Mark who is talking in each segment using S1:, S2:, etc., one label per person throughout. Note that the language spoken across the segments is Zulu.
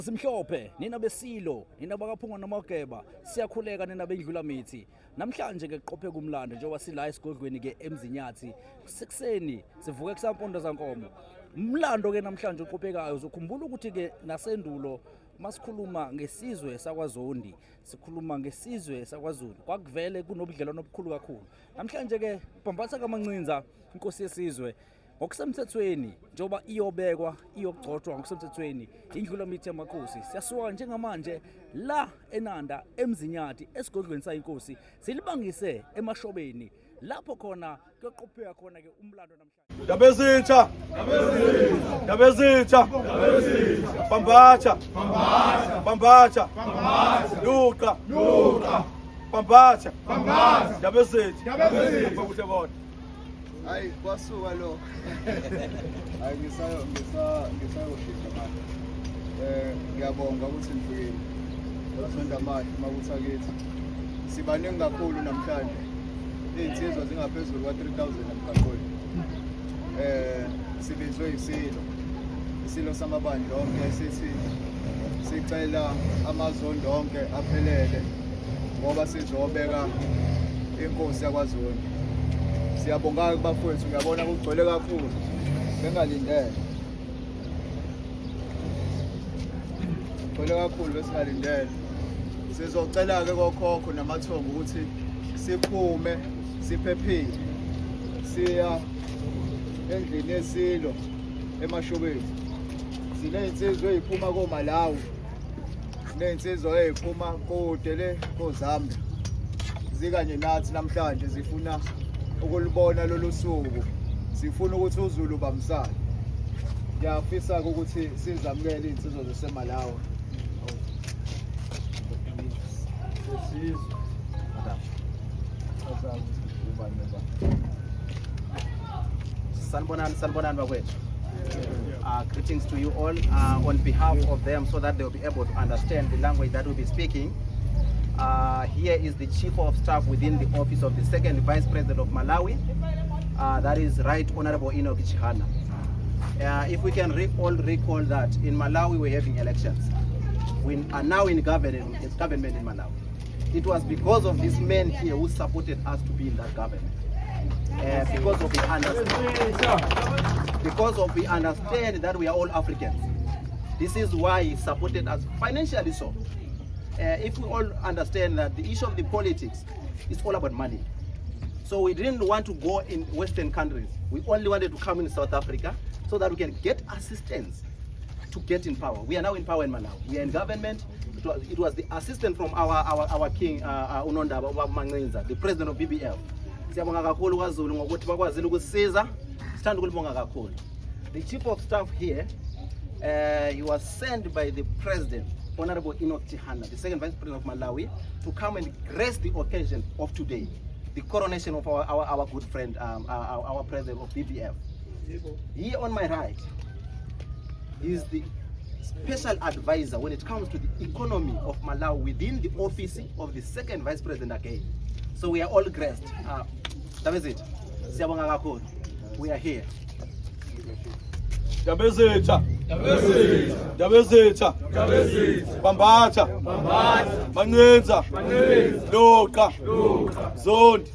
S1: Simhlophe nina besilo nina bakaphunga nomageba siyakhuleka nina bendlula mithi namhlanje ke qopheka umlando njengoba sila esigodlweni ke eMzinyathi sekuseni sivuke kusampondo zankomo umlando ke namhlanje uqophekayo uzokhumbula ukuthi ke nasendulo masikhuluma ngesizwe sakwaZondi sikhuluma ngesizwe sakwaZulu kwakuvele kunobudlelwano obukhulu kakhulu namhlanje ke Bhambatha kaMancinza inkosi yesizwe ngokusemthethweni njengoba iyobekwa iyogcotshwa ngokusemthethweni indlulamithi yamakhosi siyasuka njengamanje la enanda emzinyathi esigodlweni sayinkosi silibangise emashobeni lapho khona kuyoqopheka khona ke umlando namhlanje.
S2: Ndabezitha Ndabezitha Bambatha Bambatha Luqa Luqa Bambatha Ndabezitha Ndabezitha kuhle kodwa.
S3: Hayi kwasuka lo. Hayi ngisayo ngisa ngisayoshisa manje. Eh ngiyabonga ukuthi nifikile. Sonda amahle mabutha kithi. Sibaningi kakhulu namhlanje. Izinsizwa zingaphezulu kwa 3000 emgaqweni. Eh sibizwe isilo. Isilo samabandla onke sithi sicela amazondo onke aphelele ngoba sizobeka inkosi yakwaZondi. Siyabonga kubafowethu ngiyabona kugcwele kakhulu. Bengalindele. Gcwele kakhulu besingalindele. Sizocela-ke kokhokho namathongo ukuthi siphume siphephile. Siya endlini yesilo emashobeni. Siney'nsizwa ey'phuma koMalawi. Siney'nsizwa ey'phuma kude le koZambia. Zikanye nathi namhlanje zifuna ukulubona lolu suku. Sifuna ukuthi uZulu ubambisane. Ngiyafisa-ke ukuthi sizamukele iy'nsizwa zaseMalawi.
S4: Sanibonani, sanibonani bakwethu. Greetings to you all on behalf of them so that they'll be able to understand the language that we'll be speaking. Here is the Chief of Staff within the office of the second Vice President of Malawi, that is Right Honorable Enoch Chihana. If we can all recall that in Malawi we're having elections. We are now in government in Malawi. It was because of this man here who supported us to be in that government. Because of the understand, because of we understand that we are all Africans. This is why he supported us financially so. If we all understand that the issue of the politics is all about money. So we didn't want to go in Western countries. We only wanted to come in South Africa so that we can get assistance to get in power. We are now in power in Malawi. We are in government. It was the assistance from our king, Unondaba Ubaba Mancinza, the president of BBF. Siyabonga kakhulu kwaZulu ngokuthi bakwazile ukusiza. Sithanda ukulibonga kakhulu. The chief of staff here, he was sent by the president, Honorable Enoch Chihana, the second vice president of Malawi, to come and grace the occasion of today, the coronation of our good friend, our president of BBF. Here on my right is the special advisor when it comes to the economy of Malawi within the office of the second vice president again. So we are all graced. That is it. Siyabonga kakhulu. We are here.
S2: Ndabezitha Ndabezitha Bambatha Mancinza Luqa Zondi.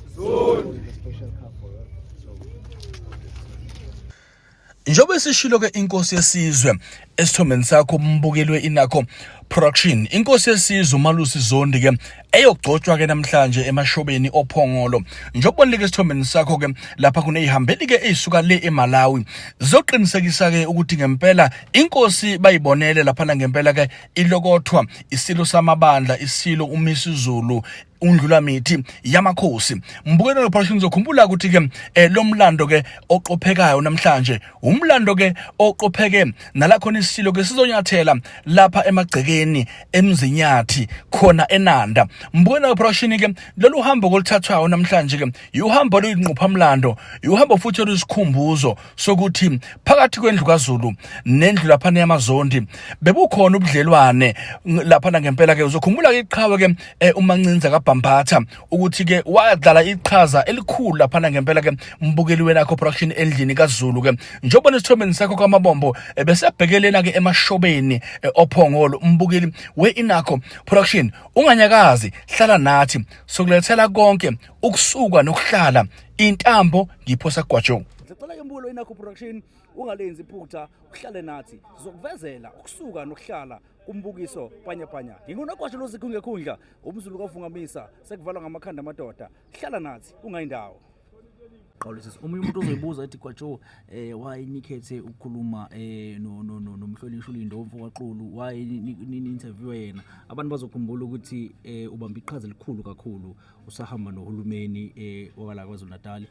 S5: Njengoba sishilo ke inkosi yesizwe esithombeni sakho umbukelwe inakho production inkosi yesizwe uMalusi Zondi ke eyogcotshwa ke namhlanje emashobeni ophongolo njengoba bonike esithombeni sakho ke lapha kunezihambeli ke ezisuka le eMalawi zizoqinisekisa ke ukuthi ngempela inkosi bayibonele lapha ngempela ke ilokothwa isilo samabandla isilo uMisuzulu undlulamithi yamakhosi. Mbukelo lo ngizokhumbula ukuthi ke lo mlando ke oqophekayo namhlanje umlando ke oqopheke nala khona isilo ke sizonyathela lapha emagcekeni eMzinyathi khona eNanda. Mbukelo lo ke lolu hambo koluthathwayo namhlanje ke uhambo oluyinqophamlando, uhambo futhi olusikhumbuzo sokuthi phakathi kwendlu kaZulu nendlu laphana yamaZondi bebukhona ubudlelwane laphana ngempela ke uzokhumbula ke iqhawe ke uMancinza ka kaBhambatha ukuthi ke wadlala iqhaza elikhulu laphana ngempela ke mbukeli wenakho production endlini kaZulu ke njengoba nesithombeni sakho kaMabombo besebhekelena ke emashobeni oPhongolo mbukeli we-Inakho production unganyakazi hlala nathi sokulethela konke ukusuka nokuhlala intambo ngiphosa gwajo.
S1: Sicela ke mbulo Inakho production ungalenzi iphutha uhlale nathi sizokuvezela ukusuka nokuhlala kumbukiso panya panya. Ngingunogwasho lozikhungekhundla umzulu kaVungamisa sekuvalwa ngamakhanda amadoda. Hlala nathi ungayindawo. Qawulisisa omunye umuntu ozoyibuza ethi Gwajo why nikhethe ukukhuluma no no no nomhlonishwa uLindo mfokaXulu, why ni interview yena? Abantu bazokhumbula ukuthi ubamba iqhaza elikhulu kakhulu usahamba nohulumeni wakala KwaZulu Natal,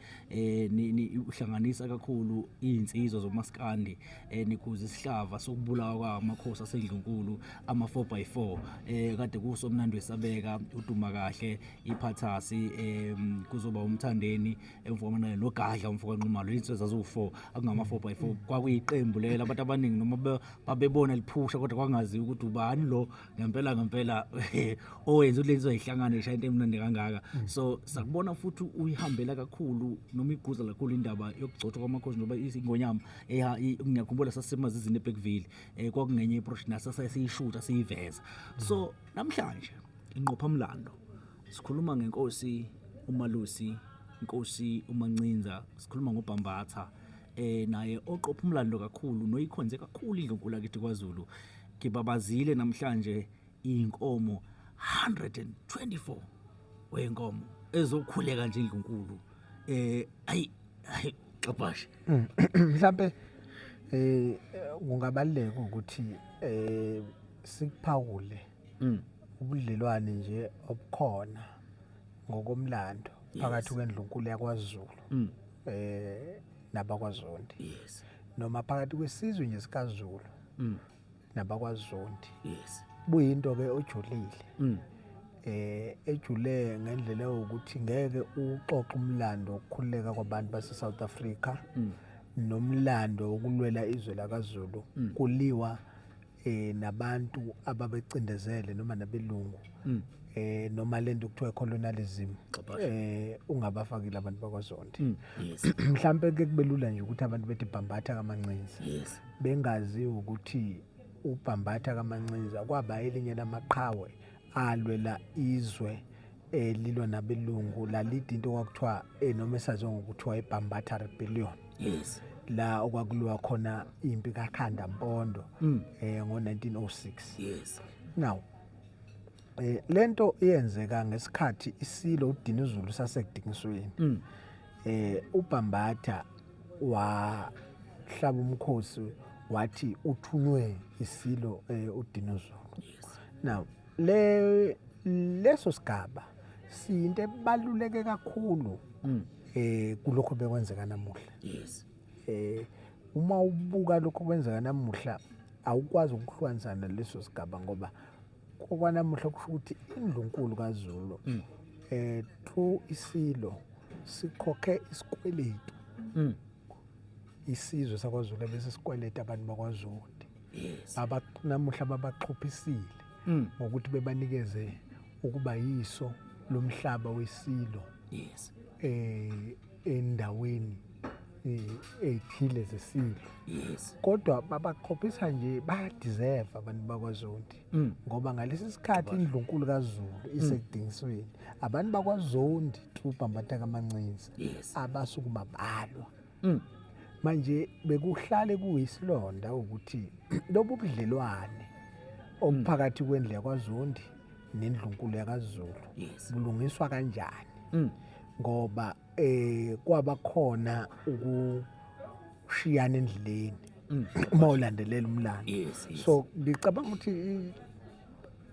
S1: uhlanganisa kakhulu izinsizwa zomaskandi, nikhuza isihlava sokubulawa kwamakhosi asendlunkulu ama 4x4 kade kusomnandi wesabeka uduma kahle iphathasi, kuzoba umthandeni emfokamanane nogadla umfokaNxumalo, insizwa zaziwu-4 akungama 4x4. Kwakuyiqembu lelo abantu abaningi noma babebona liphusha kodwa kwangaziwa ukuthi ubani lo ngempela ngempela owenza ukuthi lensizwa ihlangane ishaya into emnandi kangaka. So sakubona futhi uyihambela kakhulu noma iguza kakhulu indaba yokugcotshwa kwamakhosi njengoba ingonyama ngiyakhumbula sasemazizini eBergville, kwakungenye iproject naso sasiyishutha siyiveza. So namhlanje inqophamlando sikhuluma ngenkosi uMalusi, inkosi uMancinza, sikhuluma ngoBhambatha, naye oqopha umlando kakhulu noyikhonze kakhulu indlunkulu akithi kwaZulu. Ngibabazile namhlanje inkomo 124 wenkomo ezokhuleka nje indlunkulu, ayi ayi xabashe.
S6: Mhlambe kungabaluleka ukuthi sikuphawule ubudlelwane nje obukhona ngokomlando phakathi kwendlunkulu yakwaZulu nabakwaZondi, noma phakathi kwesizwe nje sikaZulu nabakwaZondi. Buyinto ke ojulile, ejule ngendlela yokuthi ngeke uxoxe umlando wokukhululeka kwabantu base South Africa nomlando wokulwela izwe lakaZulu kuliwa nabantu ababecindezele noma nabelungu, noma lento kuthiwa colonialism, ungabafakile abantu bakwaZondi. Mhlambe ke kubelula nje ukuthi abantu bethi Bhambatha kaMancinza bengazi ukuthi uBhambatha kaMancinza kwaba elinye lamaqhawe alwela izwe elilwa nabelungu, lalida into kwakuthiwa noma esaziwa ngokuthiwa iBhambatha Rebellion, la okwakuliwa khona impi kaKhanda Mpondo ngo-1906. Now lento iyenzeka ngesikhathi isilo uDinuzulu sasekudingisweni. UBhambatha wahlaba umkhosi wathi uthunywe isilo uDinuzulu. Now le leso sigaba siyinto ebaluleke kakhulu kulokho bekwenzeka namuhla. Uma ubuka lokho kwenzeka namuhla awukwazi ukuhlukanisa naleso sigaba, ngoba okwanamuhla kusho ukuthi indlunkulu kaZulu through isilo sikhokhe isikweletu isizwe sakwaZulu bese sikweleta abantu bakwaZondi. Aba namuhla babaxhophisile ngokuthi bebanikeze ukuba yiso lomhlaba wesilo endaweni ey'thile zesilo. Kodwa babaqhophisa nje, bayadeserve abantu bakwaZondi, ngoba ngalesi sikhathi indlunkulu kaZulu isekudingisweni, abantu bakwaZondi through Bhambatha kaMancinza abasukuma balwa. Manje bekuhlale kuyisilonda ukuthi lobu budlelwane obuphakathi kwendlu yakwaZondi nendlunkulu yakaZulu bulungiswa kanjani, ngoba kwaba khona ukushiyana endleleni uma ulandelela umlando. So ngicabanga ukuthi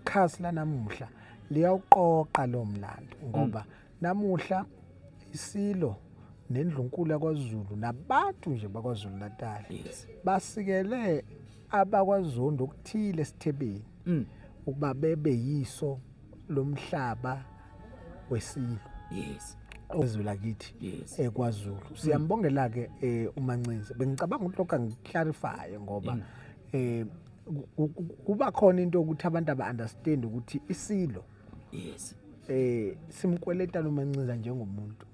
S6: ikhasi lanamuhla liyawuqoqa lo mlando, ngoba namuhla isilo nendlunkulu yakwaZulu nabantu nje bakwaZulu Natal basikele abakwaZondo okuthile esithebeni ukuba bebe yiso lomhlaba wesilo ezwe lakithi ekwaZulu. Siyambongela ke uMancinza. Bengicabanga ukuthi lokho angiclarify, ngoba kuba khona into ukuthi abantu aba understand ukuthi isilo Simkweleta loMancinza njengomuntu.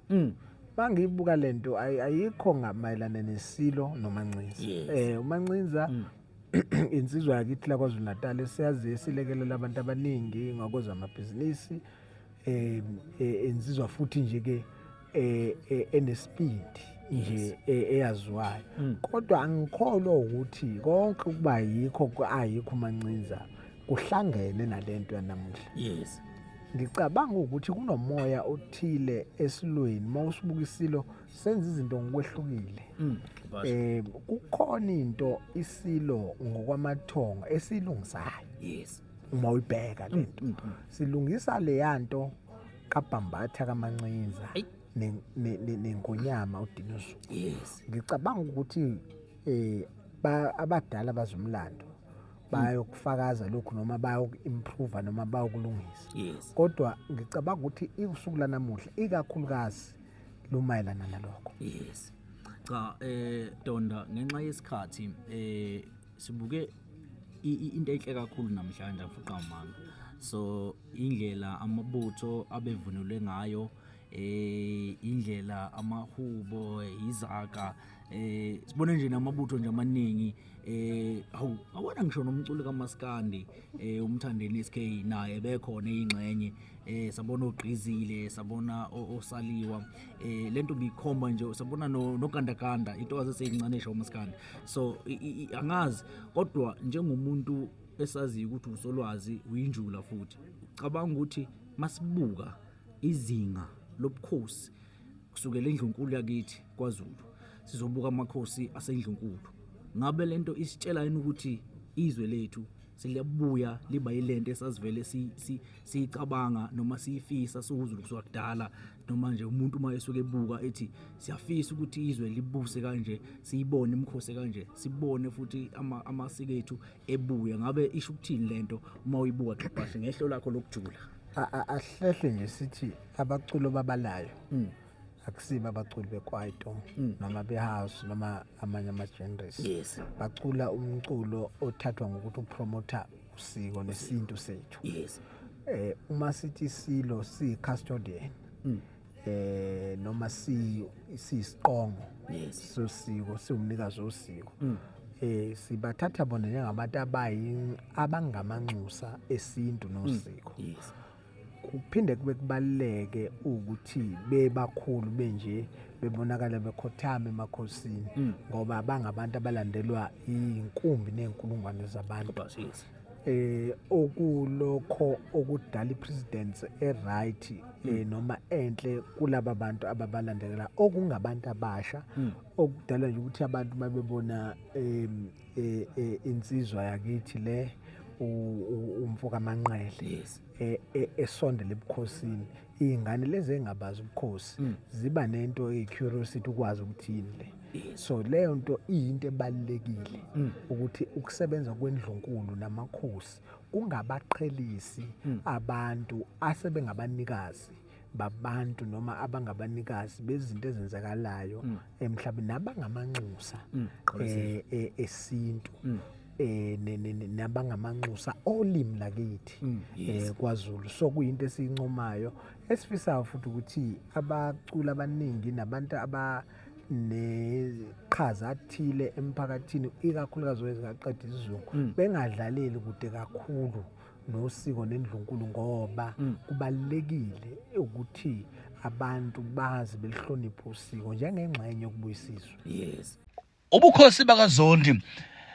S6: Mangiyibuka lento ayikho ngamayelana nesilo noMancinza. UMancinza insizwa yakithi la KwaZulu Natal esiyazi esilekelela abantu abaningi ngakwezamabhizinisi, insizwa futhi nje ke enesibindi nje eyaziwayo. Kodwa angikholwa ukuthi konke ukuba yikho ayikho uMancinza kuhlangene nalento yanamuhla. Ngicabanga ukuthi kunomoya othile esilweni, uma usibuka isilo senza izinto ngokwehlukile. Kukhona into isilo ngokwamathongo esilungisayo. Uma uyibheka lento, silungisa leyanto kaBhambatha kaMancinza nengonyama uDinuzulu. Ngicabanga ukuthi abadala bazomlando bayokufakaza lokhu noma bayoku-improve noma bayokulungisa. Kodwa ngicabanga ukuthi usuku lanamuhla ikakhulukazi lumayelana nalokho.
S1: Cha, Donda, ngenxa yesikhathi sibuke into enhle kakhulu namhlanje, mfuqa manga. So indlela amabutho abevunulwe ngayo, indlela amahubo, izaga, sibone nje namabutho nje amaningi, hawu, awona ngisho nomculo kaMaskandi, uMthandeni SK naye bekhona ingxenye, sabona ogqizile, sabona osaliwa, lento bikhomba nje, sabona nogandaganda into aseseyincane esho uMaskandi. So angazi, kodwa njengomuntu esaziyo ukuthi usolwazi uyinjula futhi, ucabanga ukuthi masibuka izinga lobukhosi kusukela endlunkulu yakithi kwaZulu, sizobuka amakhosi asendlunkulu, ngabe lento isitshela yini ukuthi izwe lethu seliyabuya liba yilento esasivele siyicabanga noma siyifisa siwuZulu kusuka kudala, noma nje umuntu uma esuke ebuka ethi siyafisa ukuthi izwe libuse kanje, siyibone imikhosi kanje, sibone futhi amasiko ethu ebuya? Ngabe isho ukuthini lento uma uyibuka xabhashe ngehlo lakho lokujula?
S6: Ahlehle nje sithi abaculo babalayo akusibo abaculi bekwaito noma behouse noma amanye ama-genres. Bacula umculo othathwa ngokuthi upromotha usiko nesintu sethu. Uma sithi isilo siyi-custodian noma siyisiqongo sosiko, siwumnikazi wosiko, sibathatha bona njengabantu abangamanxusa esintu nosiko. Kuphinde kube kubaluleke ukuthi bebakhulu benje bebonakala bekhothama emakhosini, ngoba bangabantu abalandelwa inkumbi nezinkulungwane zabantu. Okulokho okudala ipresidents eright noma enhle kulaba bantu ababalandela, okungabantu abasha, okudala nje ukuthi abantu babebona insizwa yakithi le umfo kaManqele esondele ebukhosini, iy'ngane lezi engabazi ubukhosi ziba nento eyi-curiosity ukwazi ukuthi yini le. So leyo nto iyinto ebalulekile ukuthi ukusebenza kwendlunkulu namakhosi kungabaqhelisi abantu asebengabanikazi babantu noma abangabanikazi bezinto ezenzakalayo emhlabeni nabangamanxusa esintu nabangamanxusa olimi lakithi kwaZulu. So kuyinto esiyincomayo, esifisayo futhi ukuthi abaculi abaningi nabantu aba neqhaza athile emphakathini, ikakhulukazi wezikaqeda isizungu, bengadlaleli kude kakhulu nosiko nendlunkulu, ngoba kubalulekile ukuthi abantu bazi belihloniphe usiko njengengxenye yokubuyisa izwe.
S5: Ubukhosi bakaZondi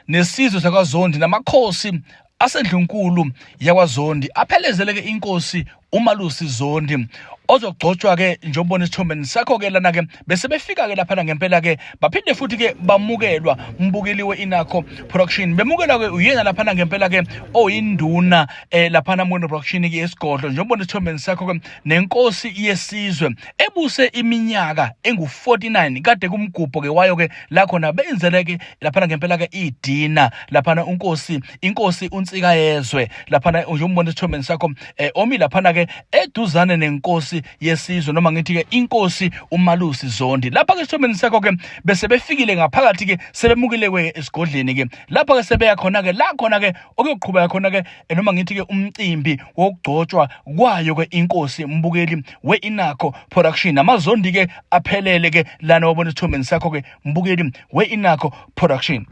S5: nesizwe sakwaZondi namakhosi asendlunkulu yakwaZondi aphelezeleke inkosi uMalusi Zondi ozogcotshwa ke njengoba isithombeni sakho ke lana ke, bese befika ke laphana ngempela ke, baphinde futhi ke bamukelwa mbukeliwe Inakho Production, bemukelwa ke uyena laphana ngempela ke oyinduna laphana Mono Production ke esigodlo, njengoba isithombeni sakho ke, nenkosi yesizwe ebuse iminyaka engu-49 kade kumgubho ke wayo ke la khona benzele ke laphana ngempela ke idina laphana unkosi inkosi uNsika yezwe laphana, njengoba isithombeni sakho omi laphana ke. ke eduzane nenkosi yesizwe noma ngithi ke inkosi uMalusi Zondi. Lapha ke esithombeni sakho ke bese befikile ngaphakathi ke sebemukile ke esigodleni ke. Lapha ke sebeya khona ke la khona ke okuyoqhubeka khona ke noma ngithi ke umcimbi wokugcotshwa kwayo ke inkosi mbukeli we-Inakho Production. Amazondi ke aphelele ke lana wabona esithombeni sakho ke mbukeli we-Inakho Production.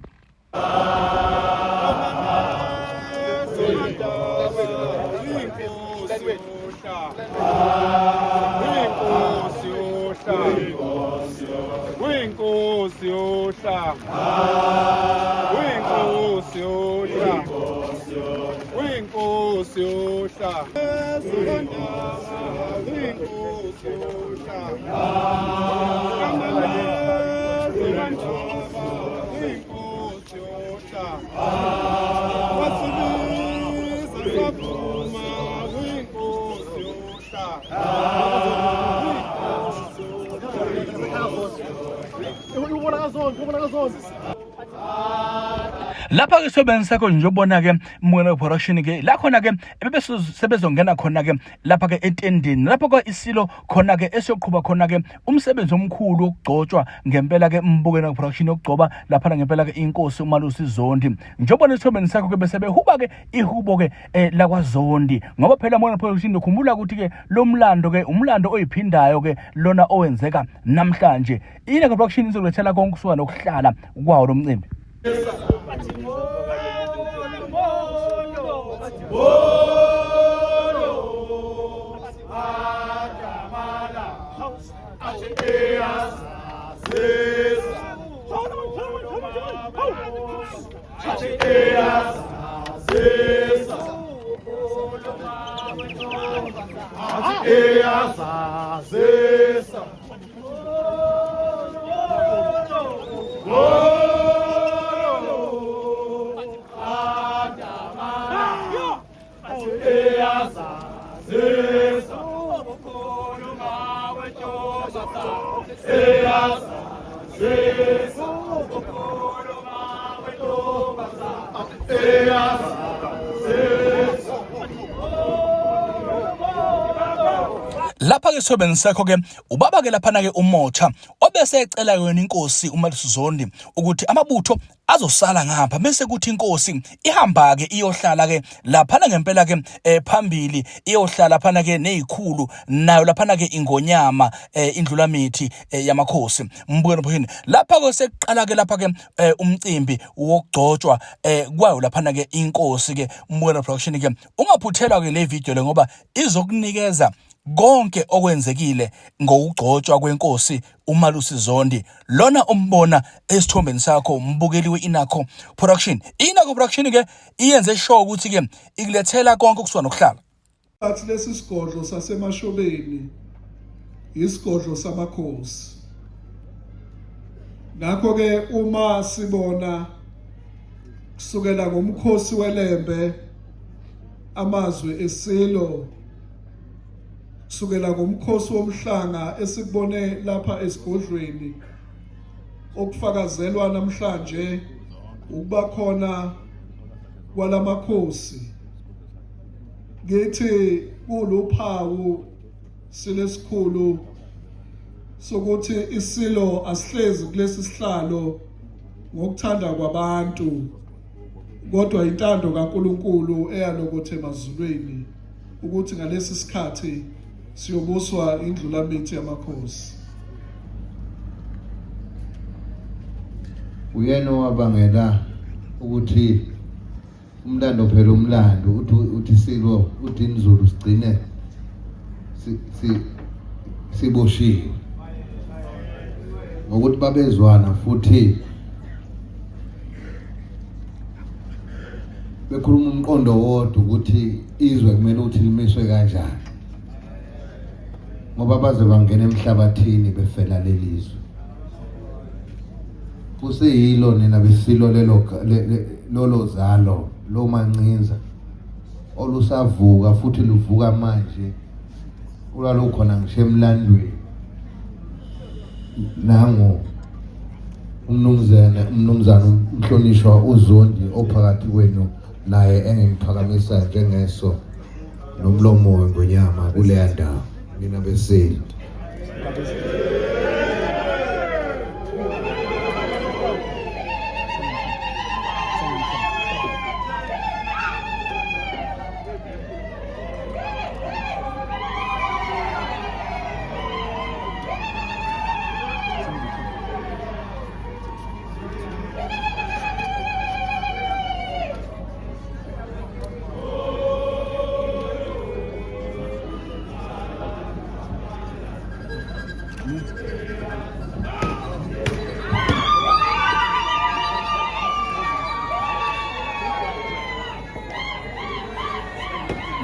S7: Uyinkosi yohlanga, uyinkosi yohlanga, uyinkosi yohlanga, uyinkosi yohlanga.
S5: Lapha ke sobeni sakho nje ubona ke Mwena Production ke la khona ke sebezongena khona ke lapha ke etendeni lapho ke isilo khona ke esiyoqhuba khona ke umsebenzi omkhulu wokugcotshwa ngempela ke Mbukeni Production yokugcoba lapha ngempela ke inkosi uMalusi Zondi njengoba nesithomeni sakho ke bese behuba ke ihubo ke eh, lakwaZondi ngoba phela Mbukeni Production ukhumbula ukuthi ke lo mlando ke umlando oyiphindayo ke lona owenzeka namhlanje Ina Production izokulethela konke kusuka nokuhlala kwawo lo mcimbi.
S7: Eyazazisa
S5: Lapha ke sithobeni sakho ke Ubaba ke laphana ke uMotha obese ecela yona inkosi uMalusi Zondi ukuthi amabutho azosala ngapha bese kuthi inkosi ihamba ke iyohlala ke laphana ngempela ke eh, phambili iyohlala laphana ke nezikhulu nayo laphana ke ingonyama eh, indlulamithi eh, yamakhosi mbukelo phini lapha ke sekuqala ke lapha ke umcimbi wokugcotshwa kwayo laphana ke inkosi ke mbukelo production ke ungaphuthelwa ke le video le ngoba izokunikeza konke okwenzekile ngokugcotshwa kwenkosi uMalusi Zondi lona umbona esithombeni sakho umbukeli we-Inakho Production. I-Inakho Production ke iyenze sure ukuthi ke ikulethela konke okusuka nokuhlala.
S8: Bathi lesi sigodlo saseMashobeni isigodlo samakhosi. Ngakho ke uma sibona kusukela ngomkhosi weLembe amazwi esilo kusukela ngomkhosi womhlanga esikubone lapha esigodlweni okufakazelwa namhlanje ukuba khona kwalamakhosi ngithi kuluphawu silesikhulu sokuthi isilo asihlezi kulesi sihlalo ngokuthanda kwabantu kodwa intando kaNkuluNkulu eyalokothe emazulwini ukuthi ngalesi sikhathi siyobuswa indlulamithi yamakhosi.
S9: Uyena owabangela ukuthi umlando phela umlando uthi uthi silo uthi inzulu sigcine siboshiwe ngokuthi babezwana futhi bekhuluma umqondo wodwa ukuthi izwe kumele ukuthi limiswe kanjani ngoba baze bangena emhlabathini befela lelizwe kuseyilo nina besilo lelo lolo zalo lo mancinza olusavuka futhi luvuka manje ulwalukhona ngisho emlandweni nangu umnumzane umnumzane umhlonishwa uZondi ophakathi kwenu naye engimphakamisa njengeso nomlomo wengonyama kuleya ndawo nina besilo.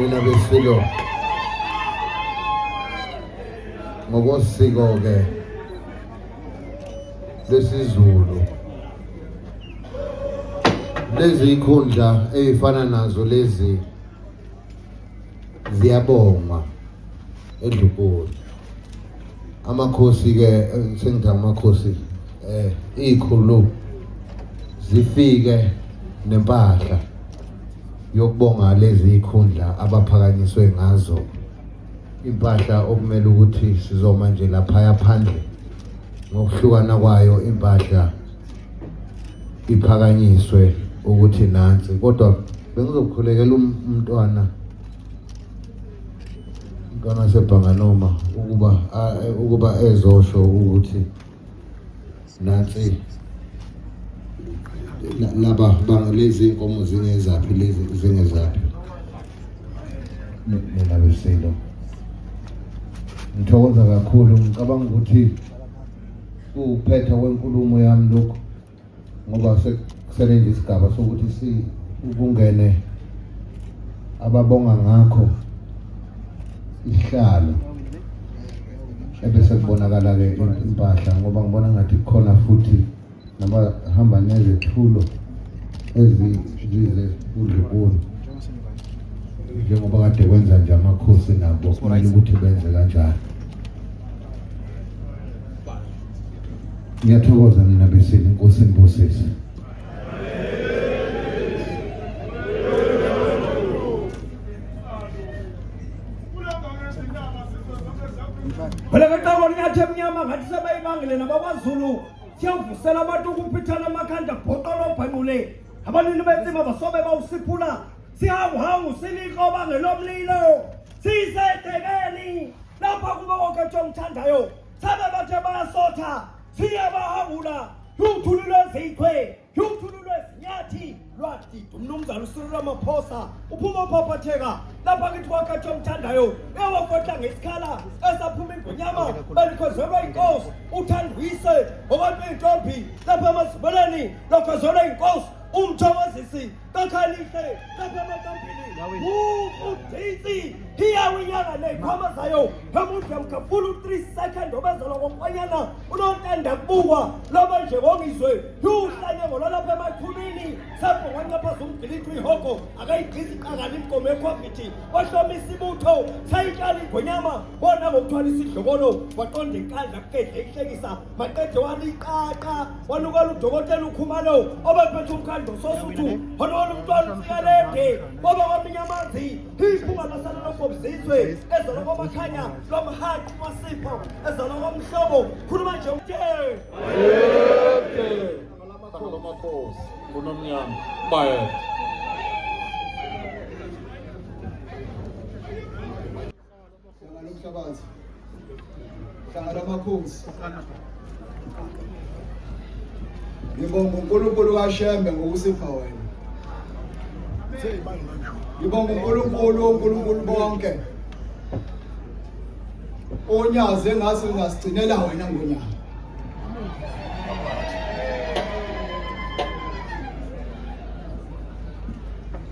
S9: Nina besilo ngokosiko ke lesiZulu lezi ikhundla ezifana nazo lezi ziyabongwa edlukulu amakhosi ke sengithi amakhosi eh ikhulu zifike nempahla yokubonga lezi ikhundla abaphakanyiswe ngazo impahla okumele ukuthi sizoma nje laphaya phandle ngokuhlukana kwayo impahla iphakanyiswe ukuthi nansi kodwa bengizokhulekela um-, umntwana umntwana sebhanganoma ukuba ukuba ezosho ukuthi nansi laba lezi inkomo zingezaphi lezi zingezaphi nina besilo ngithokoza kakhulu ngicabanga ukuthi kuwukuphetha kwenkulumo yami lokhu ngoba sekusele nje isigaba sokuthi si kungene ababonga ngakho isihlalo ebese kubonakala-ke impahla ngoba ngibona ngathi kukhona futhi nabahamba nezethulo ezize kudlukulu njengoba kade kwenza nje amakhosi nabo kumele ukuthi benze kanjalo ngiyathokoza nina besini inkosi nibusise
S10: Bhelekaqabo linyathi emnyama ngathi sebayibangile nabakwaZulu siyawuvusela abantu ukuphithana amakhanda bhoqo lobhanqule abanini bensima basobe bawusiphula sihanguhangu silikroba ngelomlilo sisedekeni lapha kube wonke omthandayo sabe bathe bayasotha siyabahangula uthuli lwezichwe uthuli lwezinyathi lwadida umnumzana uScyril Ramaphosa uphuma uphaphatheka lapha kithi kwakhathi omthandayo ewafohla ngesikhala esaphuma ingonyama belikhozelwa inkosi uthandwise ngobantu beyintombi lapha emazibeleni lokhozelwa inkosi umthokozisi kakhalihle lapha emakampini udinsi iyawinyaka ney'khwama zayo emude mkhafula u-3 second obezelwa konkwanyana unontanda kubukwa loba nje kongizwe uhlanye ngolwalapha emakhulwini sapho wanqaphaza umgilithu ihogo akayigqizi iqakala imigomo yekhobhithi wahlomisa ibutho sayitshala ingonyama bona ngokuthwala isidlokolo waqonda inkandla kugedle ihlekisa maqede waliqaqa wanukela udokotela ukhumalo obephethe umkhandlo sosuthu wanukela umntwana usikalede kwaba kwaminye amanzi iphunga lasala logobuzizwe ezalwa kwamakhanya lomhaqi umasipho ezalwa kwamhlobo khuluma nje
S7: Amakhosi ngunomnyama bayethe.
S3: Hlangana lomhlabathi. Hlangana amakhosi. Ngibonga uNkulunkulu kaShembe ngokusipha wena. Ngibonga uNkulunkulu oNkulunkulu bonke. Onyazi engathi ungasigcinela wena ngonyaka.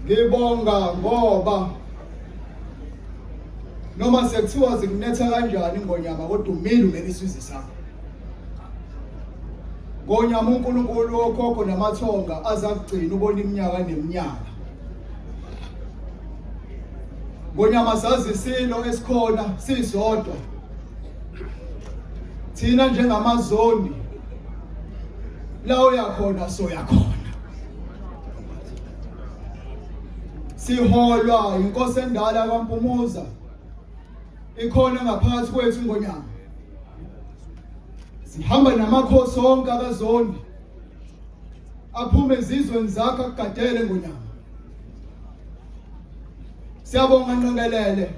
S3: Ngibonga ngoba noma sekuthiwa zikunetha kanjani ingonyama kodwa umile umele isizwe sakho. Ngonyama uNkulunkulu wokhokho namathonga azakugcina ubona iminyaka neminyaka. Ngonyama sazi isilo esikhona sisodwa. Thina njengamaZondi la uyakhona soyakhona. Siholwa inkosi endala kwaMpumuza. Ikhona ngaphakathi kwethu ingonyama. Sihamba namakhosi onke akaZondi. Aphume ezizweni zakhe akugadele ngonyama. Siyabonga Nqengelele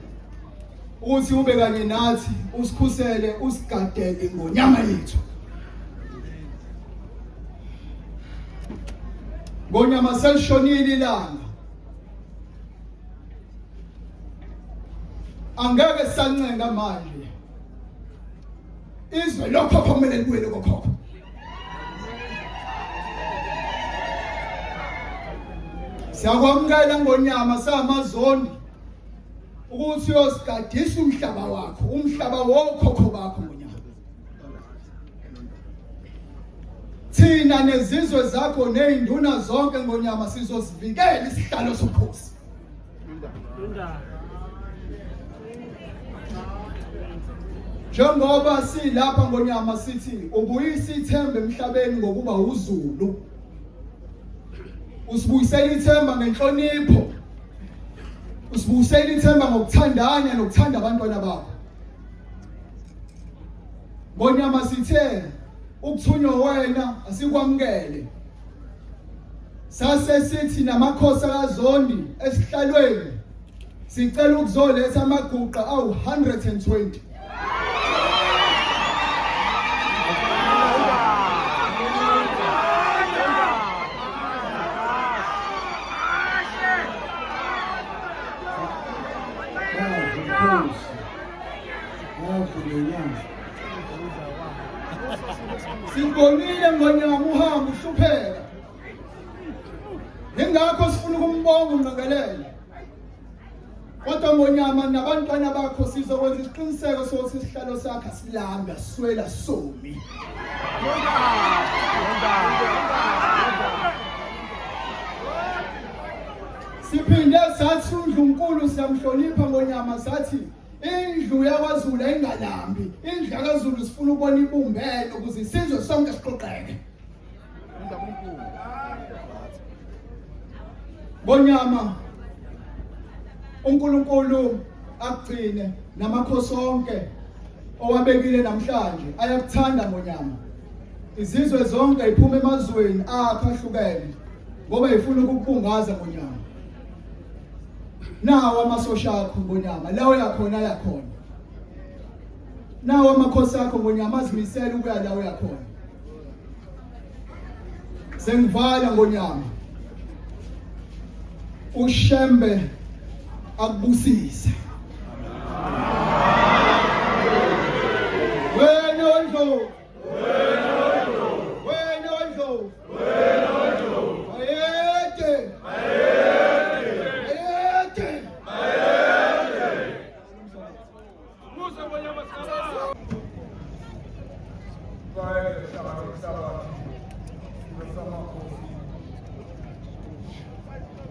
S3: ukuthi ube kanye nathi usikhusele usigadele ngonyama yethu. Ngonyama selishonile ilanga. Angeke sancenga manje. Izwe lokhokho kumele libuyele kokhokho. Siyakwamukela ngonyama samazondi ukuthi uyosigadisa umhlaba wakho, umhlaba wokhokho bakho ngonyama. Thina nezizwe zakho nezinduna zonke ngonyama sizosivikela isihlalo sobukhosi. Njengoba silapha ngonyama sithi ubuyisa ithemba emhlabeni ngokuba uZulu. Usibuyisela ithemba ngenhlonipho. Usibuyisela ithemba ngokuthandana nokuthanda abantwana bakho. Ngonyama sithe ukuthunywa wena asikwamukele. Sase sithi namakhosi akaZondi esihlalweni sicela ukuzoletha amaguqa awu-120. Sikubonile ngonyama uhamba uhlupheka. Ingakho sifuna ukumbonga uNqengelele. Kodwa ngonyama nabantwana bakho sizokwenza isiqiniseko sokuthi isihlalo sakhe asilambi aswela somi. Siphinde sathi uNdlunkulu siyamhlonipha ngonyama sathi Indlu yakwaZulu ayingalambi. Indlu yakwaZulu sifuna ukubona ibumbene ukuze isizwe sonke siqoqeke. Ngonyama uNkulunkulu akugcine namakhosi onke owabekile namhlanje ayakuthanda ngonyama. Izizwe zonke iphuma emazweni akho ahlukene ngoba ifuna ukukubungaza ngonyama. Nawo amasosha akho ngonyama la uyakhona ayakhona. Nawo amakhosi akho ngonyama azimisele ukuya la uyakhona. Sengivala ngonyama. uShembe akubusise. Wena wendlovu. Wena wendlovu. Bayede. Bayede.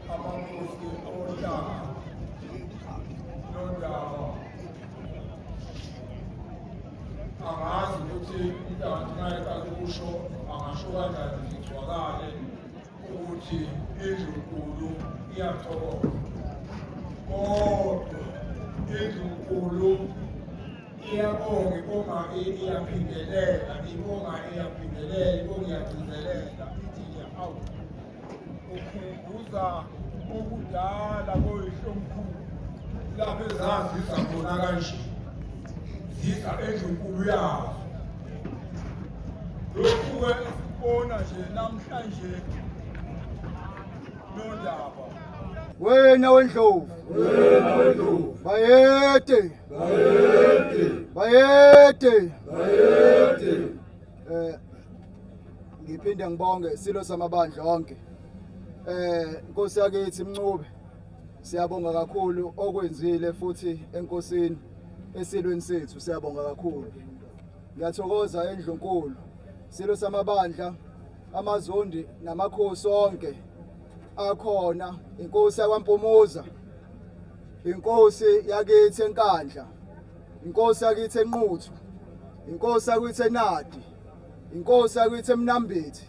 S7: Amakhosi ohlanga londaba angazi ukuthi umntanti mayeqala ukusho angasho kanjani zigcwakale ukuthi indlunkulu iyathokoza kodwa indlunkulu iyabonga ibonga iyaphindelela ibonga iyaphindelela ibonga iyagcizelela ithi nje awu ukhumbuza okudala koyihlomkhulu lapho ezaziza khona kanje ziza endlunkulu yazo lokhu-ke esibona nje namhlanje nondaba
S3: Wena wendlovu.
S7: Wena wendlovu.
S3: Bayede.
S7: Bayede.
S3: Bayede.
S7: Bayede.
S3: Eh ngiphinde ngibonge silo samabandla onke. Eh Nkosi yakithi Mncube siyabonga kakhulu okwenzile futhi enkosini esilweni sethu siyabonga kakhulu. Ngiyathokoza endlunkulu silo samabandla amazondi namakhosi onke akhona inkosi yakwaMpumuza inkosi yakithi eNkandla inkosi yakithi eNquthu inkosi yakithi eNadi inkosi yakithi eMnambithi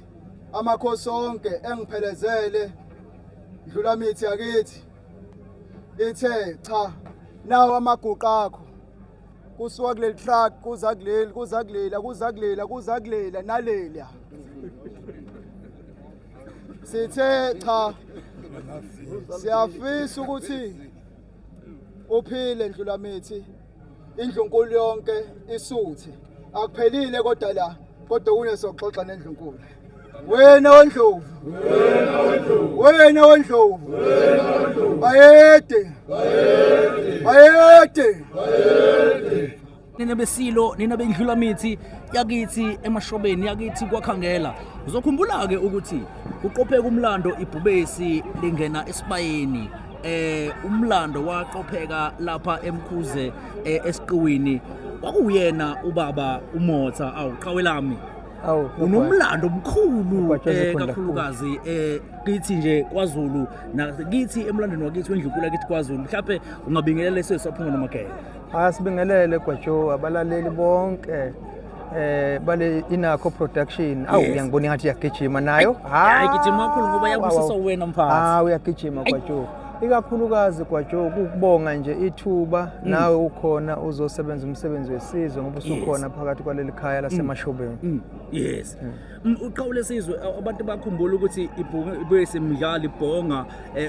S3: amakhosi onke engiphelezele Dlulamithi yakithi Ithe cha nawo amaguqa akho kusuka kuleli truck kuza kuleli kuza kulela kuza kulela kuza kulela naleliya. Sithe cha siyafisa ukuthi uphile Ndlulamithi indlunkulu yonke isuthe akuphelile kodwa la kodwa kunye soxoxa nendlunkulu wena wendlovu wena wendlovu bayede bayede
S1: Nina besilo, nina bendlula mithi yakithi emashobeni yakithi kwakhangela. Uzokhumbula ke ukuthi kuqopheka umlando ibhubesi lingena esibayeni. Umlando waqopheka lapha emkhuze esiqiwini. Kwakuwuyena ubaba uMotha awu qhawe lami.
S11: Awu
S1: Unomlando omkhulu
S11: Ugwatshwe zikhundla
S1: kakhulukazi kithi nje kwaZulu na kithi emlandweni wakithi wendlunkulu yakithi kwaZulu. Mhlawumbe ungabingelela leso saphunga nomagele.
S11: Asibingelele Gwajo abalaleli bonke bale Inakho Production. Awu uyangibona ngathi iyagijima nayo.
S1: Hayi gijima kakhulu ngoba yabusiswa wena mfana.
S11: Ah uyagijima Gwajo. Ikakhulukazi Gwajo kukubonga nje ithuba nawe ukhona uzosebenza umsebenzi wesizwe ngoba usukhona phakathi kwaleli khaya laseMashobeni.
S1: Yes. Uqhawule sizwe abantu bakhumbula ukuthi ibhubesi mdlali ibhonga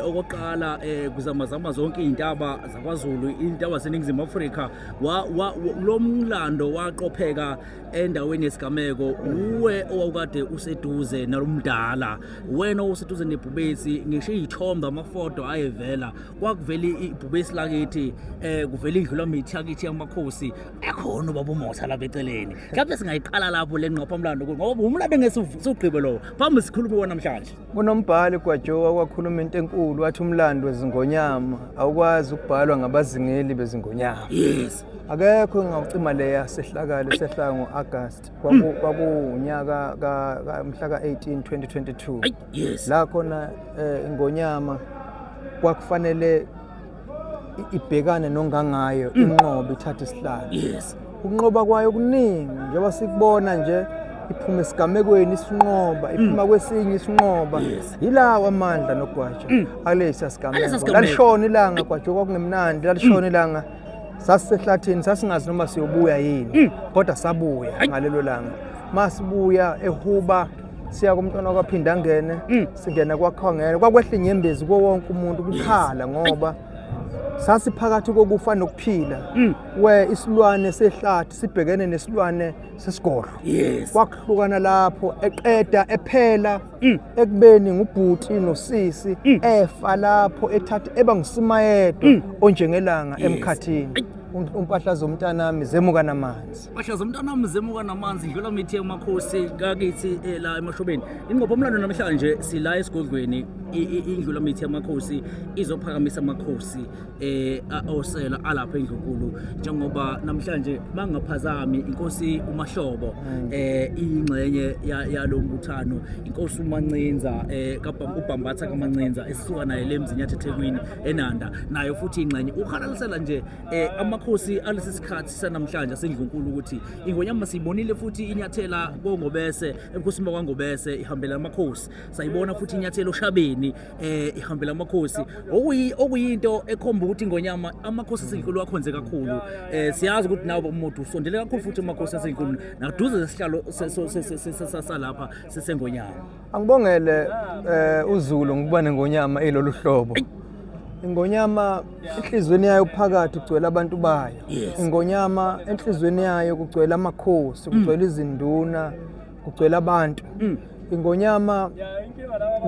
S1: okokuqala kuzamazama zonke izintaba zakwaZulu intaba zaseNingizimu Afrika lo mlando waqopheka endaweni yesigameko uwe owawukade useduze nalomdala wena owuseduze nebhubesi ngisho izithombe amafoto ayevela kwakuvela ibhubesi lakithi kuvela indlu lamithi yakithi yamakhosi ekhona ubaba uMotha lapha eceleni mhlawumbe singayiqala lapho le ngqophamlando ngoba umlando engesiwugqibe lowo phambi sikhulume wona namhlanje.
S11: Kunombhali Gwajowa wakhuluma into enkulu wathi umlando wezingonyama awukwazi ukubhalwa ngabazingeli bezingonyama.
S1: Yes.
S11: Akekho engawucima leya sehlakalo sehla ngo-August kwakuwunyaka mhla ka-18 2022.
S1: Yes.
S11: La khona ingonyama kwakufanele ibhekane nongangayo inqobe ithathe isihlalo.
S1: Yes.
S11: Ukunqoba kwayo kuningi njengoba sikubona nje iphuma esigamekweni isinqoba iphuma kwesinye isinqoba yilawo amandla nogwaja alesa sigameko lalishona ilanga gwaja kwakungemnandi lalishona ilanga sasisehlathini sasingazi noma siyobuya yini kodwa sabuya ngalelo langa masibuya ehuba siya kumntwana kwaphinda angene singena kwakhangela kwakwehla inyembezi kuwo wonke umuntu kukhala ngoba sasiphakathi kokufa nokuphila we isilwane sehlathi sibhekene nesilwane sesigodlo kwakuhlukana lapho eqeda ephela ekubeni ngubhuti nosisi efa lapho ethatha eba ngusimayedwa onjengelanga emkhathini umpahla zomntanami zemuka namanzi
S1: Mpahla zomntanami zemuka namanzi dlula mithi yamakhosi kakithi la emashobeni. Ingqopho umlando namhlanje sila esigodlweni indlu lamithi yamakhosi izophakamisa amakhosi osela alapha endlunkulu njengoba namhlanje mangaphazami inkosi uMahlobo ingxenye yalo mbuthano inkosi uMancinza uBhambatha kaMancinza esisuka naye le Mzinyathi eThekwini eNanda nayo futhi ingxenye uhalalisela nje amakhosi alesi sikhathi sanamhlanje asendlunkulu ukuthi ingonyama siyibonile futhi inyathela koNgobese ebukhosini bakwaNgobese ihambela amakhosi sayibona futhi inyathela oShabeni ihambela amakhosi okuyinto ekhomba ukuthi ingonyama amakhosi asendlunkulu akhonze kakhulu siyazi ukuthi nawe umuntu usondele kakhulu futhi amakhosi asendlunkulu naduze sesihlalo salapha sesengonyama.
S11: Angibongele uZulu ngokuba nengonyama elolu hlobo. Ingonyama enhlizweni yayo phakathi kugcwele abantu bayo. Ingonyama enhlizweni yayo kugcwele amakhosi, kugcwele izinduna, kugcwele abantu. Ingonyama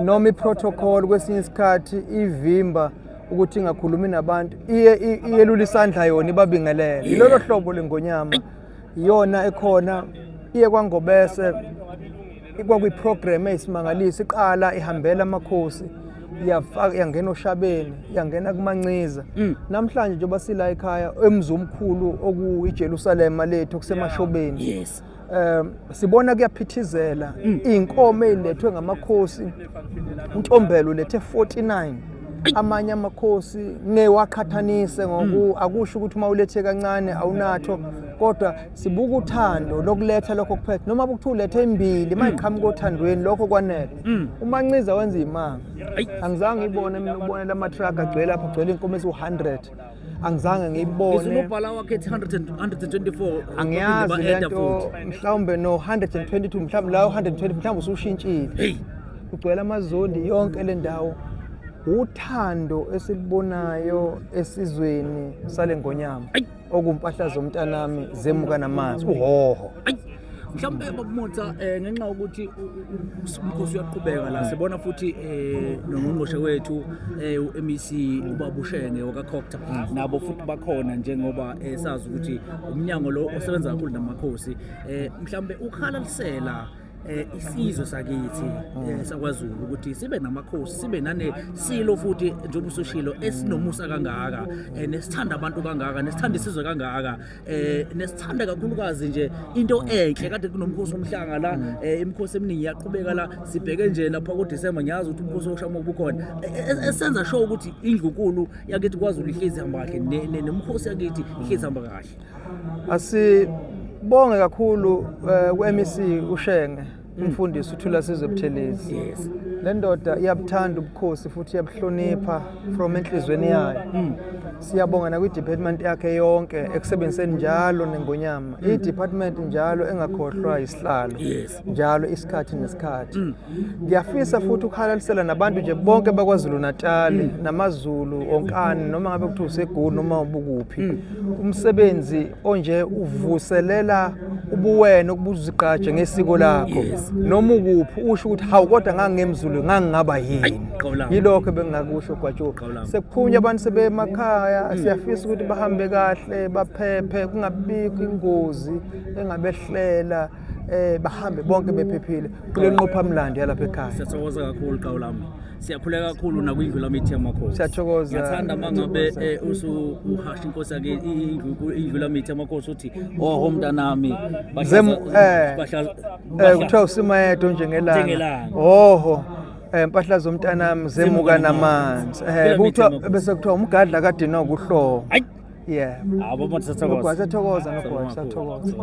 S11: noma iprotocol kwesinye isikhathi ivimba ukuthi ingakhulumi nabantu, iye iyelula isandla yona ibabingelele. Yilolo hlobo lengonyama iyona ekhona iye kwaNgobese kwakuyi-program eyisimangaliso iqala ihambela amakhosi yafaka yangena oShabeni yangena kuManciza namhlanje njengoba sila ekhaya emzi omkhulu okuyiJerusalema lethu kusemashobeni
S1: yes
S11: sibona kuyaphithizela inkomo ezilethwe ngamakhosi uNtombelo ulethe 49 Amanye amakhosi ngewaqhathanise ngoku akusho ukuthi uma ulethe kancane awunatho, kodwa sibuka uthando lokuletha lokho kuphethe. Noma kuthiwa ulethe embili, mayiqhamuka othandweni lokho kwanele. Umanciza wenza imanga. Angizange ngibone mina ubone lama truck agcwele lapha, agcwele inkomo eziwu-100. Angizange ngiyibone.
S1: Ngizulubhala wakhe ethi 124.
S11: Angiyazi lento, mhlawumbe no 122, mhlawumbe la 120, mhlawumbe usushintshile.
S1: Hey.
S11: Kugcwele amazondi yonke le ndawo. Uthando esilubonayo esizweni sale ngonyama okumpahla zomntanami zemuka namanzi uhoho.
S1: Mhlawumbe babumotha ngenxa yokuthi umkhosi uyaqhubeka la, sibona futhi nongqongqoshe wethu u-MEC ubaba uShenge wakaCogta, nabo futhi bakhona njengoba sazi ukuthi umnyango lo osebenza kakhulu namakhosi. Mhlawumbe ukhalalisela isizwe sakithi sakwaZulu ukuthi sibe namakhosi, sibe nane silo futhi njengoba usushilo esinomusa kangaka, nesithanda abantu kangaka, nesithanda isizwe kangaka, nesithanda kakhulukazi nje into enhle. Kade kunomkhosi womhlanga la, imikhosi eminingi iyaqhubeka la, sibheke nje lapha kuDisemba, ngiyazi ukuthi umkhosi woshama ubukhona, esenza sure ukuthi indlunkulu yakithi kwaZulu ihlezi ihamba kahle, nemikhosi yakithi ihlezi ihamba kahle.
S11: Asibonge kakhulu ku-MEC uShenge, umfundisi uThulasizwe Buthelezi. Le ndoda iyabuthanda ubukhosi futhi iyabuhlonipha from enhlizweni yayo. Siyabonga nakwi-department yakhe yonke ekusebenziseni njalo nengonyama, i-department njalo engakhohlwa isihlalo njalo isikhathi nesikhathi. Ngiyafisa futhi ukuhalalisela nabantu nje bonke bakwaZulu Natal namaZulu onkani, noma ngabe kuthiwa useGoli noma ubukuphi, umsebenzi onje uvuselela ubuwena, ukuba uzigqaje ngesiko lakho noma ukuphi, usho ukuthi hawu kodwa ngangemzulu ngangingaba yini. Yilokho ebengingakusho Gwajo. Sekuphunywa abantu sebemakhaya, siyafisa ukuthi bahambe kahle, baphephe, kungabikho ingozi engabehlela, bahambe bonke bephephile kule nqophamlando yalapha ekhaya.
S1: Siyathokoza kakhulu qawu lami, siyakhuleka kakhulu nakwindlu lamithi yamakhosi.
S11: Siyathokoza.
S1: Ngiyathanda uma ngabe usu uhasha inkosi yake indlu lamithi yamakhosi uthi oho mntanami.
S11: Kuthiwa usimayedo njengelanga, oho mpahla zomntanami zemuka namanzi, kuthiwa bese kuthiwa umgadla kade nokuhlobo. Yeah.
S1: Abo manje siyathokoza.
S11: Siyathokoza nogwaja, siyathokoza.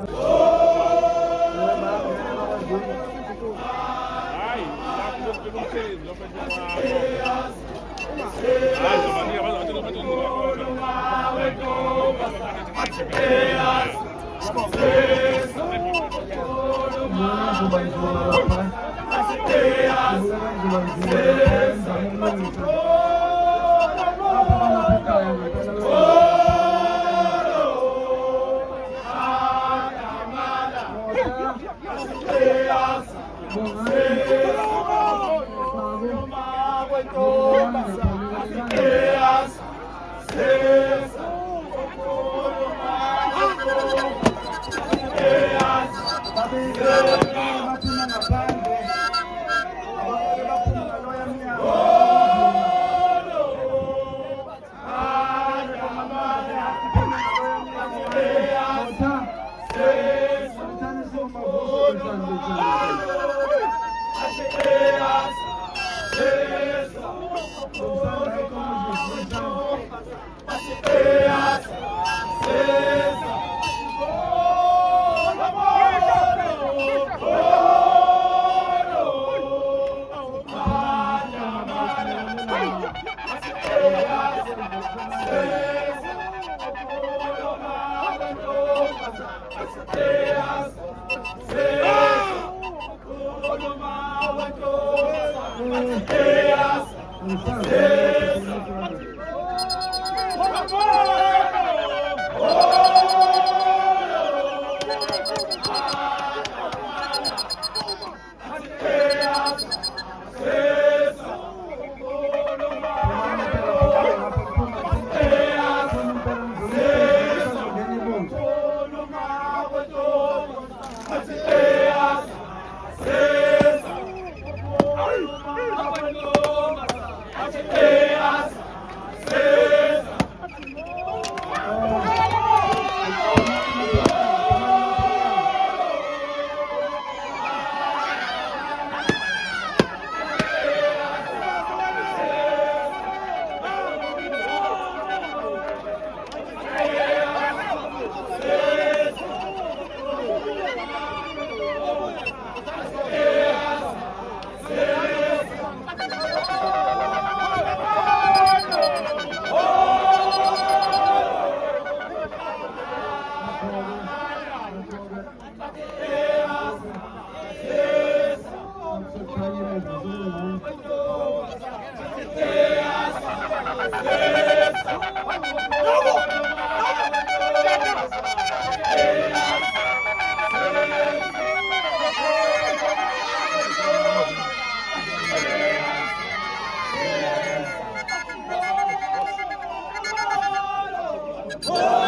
S1: Thoko.